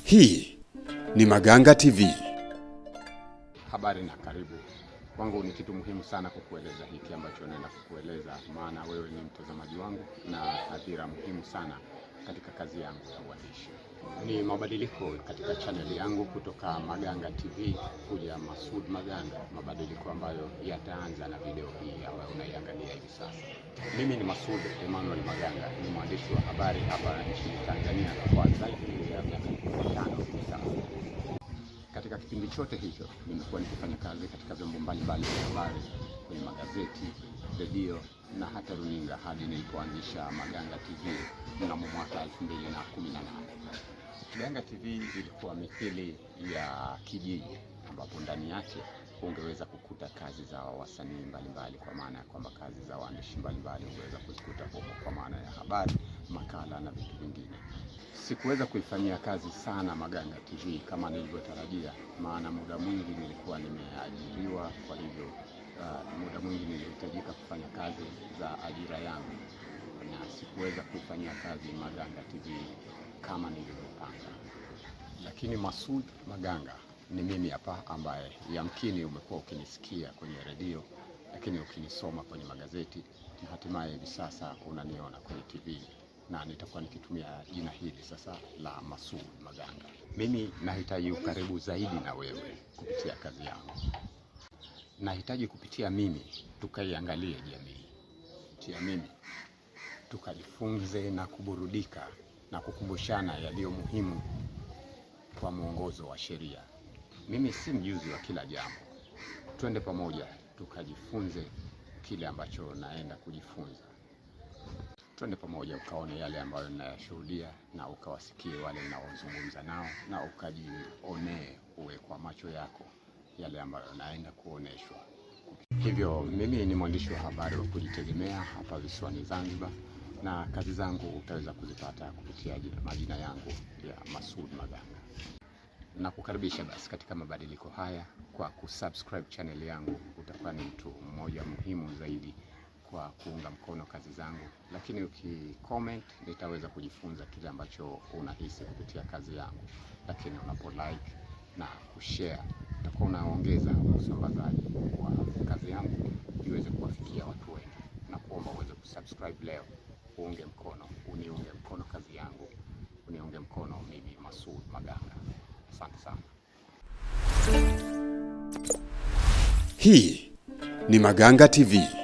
Hii ni Maganga TV. Habari na karibu. Kwangu ni kitu muhimu sana kukueleza hiki ambacho naenda kukueleza, maana wewe ni mtazamaji wangu na hadhira muhimu sana katika kazi yangu ya uandishi. Ni mabadiliko katika chaneli yangu kutoka Maganga TV kuja Masoud Maganga, mabadiliko ambayo yataanza na video hii ambayo unaiangalia hivi sasa. Mimi ni Masoud Emmanuel Maganga, ni mwandishi wa habari hapa nchini Tanzania kwa zaidi ya miaka 15 hivi sasa. Katika kipindi chote hicho nimekuwa nikifanya kazi katika vyombo mbalimbali vya habari, kwenye magazeti, redio na hata runinga hadi nilipoanzisha Maganga TV mnamo mwaka 2018. Maganga TV ilikuwa mithili ya kijiji ambapo ndani yake ungeweza kukuta kazi za wasanii mbalimbali, kwa maana ya kwamba kazi za waandishi mbalimbali ungeweza kuzikuta humo, kwa maana ya habari, makala na vitu vingine. Sikuweza kuifanyia kazi sana Maganga TV kama nilivyotarajia, maana muda mwingi nilikuwa nimeajiriwa. Kwa hivyo muda mwingi nilihitajika kufanya kazi za ajira yangu na sikuweza kuifanyia kazi Maganga TV kama nilivyopanga. Lakini Masoud Maganga ni mimi hapa, ambaye yamkini umekuwa ukinisikia kwenye redio, lakini ukinisoma kwenye magazeti na hatimaye hivi sasa unaniona kwenye TV na nitakuwa nikitumia jina hili sasa la Masoud Maganga. Mimi nahitaji ukaribu zaidi na wewe kupitia kazi yangu. Nahitaji kupitia mimi tukaiangalie jamii, kupitia mimi tukajifunze na kuburudika na kukumbushana yaliyo muhimu kwa mwongozo wa sheria. Mimi si mjuzi wa kila jambo, twende pamoja tukajifunze kile ambacho naenda kujifunza. Twende pamoja ukaone yale ambayo ninayashuhudia na ukawasikie wale ninaozungumza nao na ukajionee uwe kwa macho yako yale ambayo naenda kuoneshwa. Hivyo mimi ni mwandishi wa habari wa kujitegemea hapa visiwani Zanzibar, na kazi zangu utaweza kuzipata kupitia majina yangu ya Masoud Maganga. Na kukaribisha basi katika mabadiliko haya kwa kusubscribe channel yangu, utakuwa ni mtu mmoja muhimu zaidi kwa kuunga mkono kazi zangu, lakini ukicomment nitaweza kujifunza kile ambacho unahisi kupitia kazi yangu, lakini unapo like na kushare utakuwa unaongeza usambazaji wa kazi yangu iweze kuwafikia watu wengi, na kuomba uweze kusubscribe leo, uunge mkono, uniunge mkono kazi yangu, uniunge mkono mimi Masoud Maganga. Asante sana. Hii ni Maganga TV.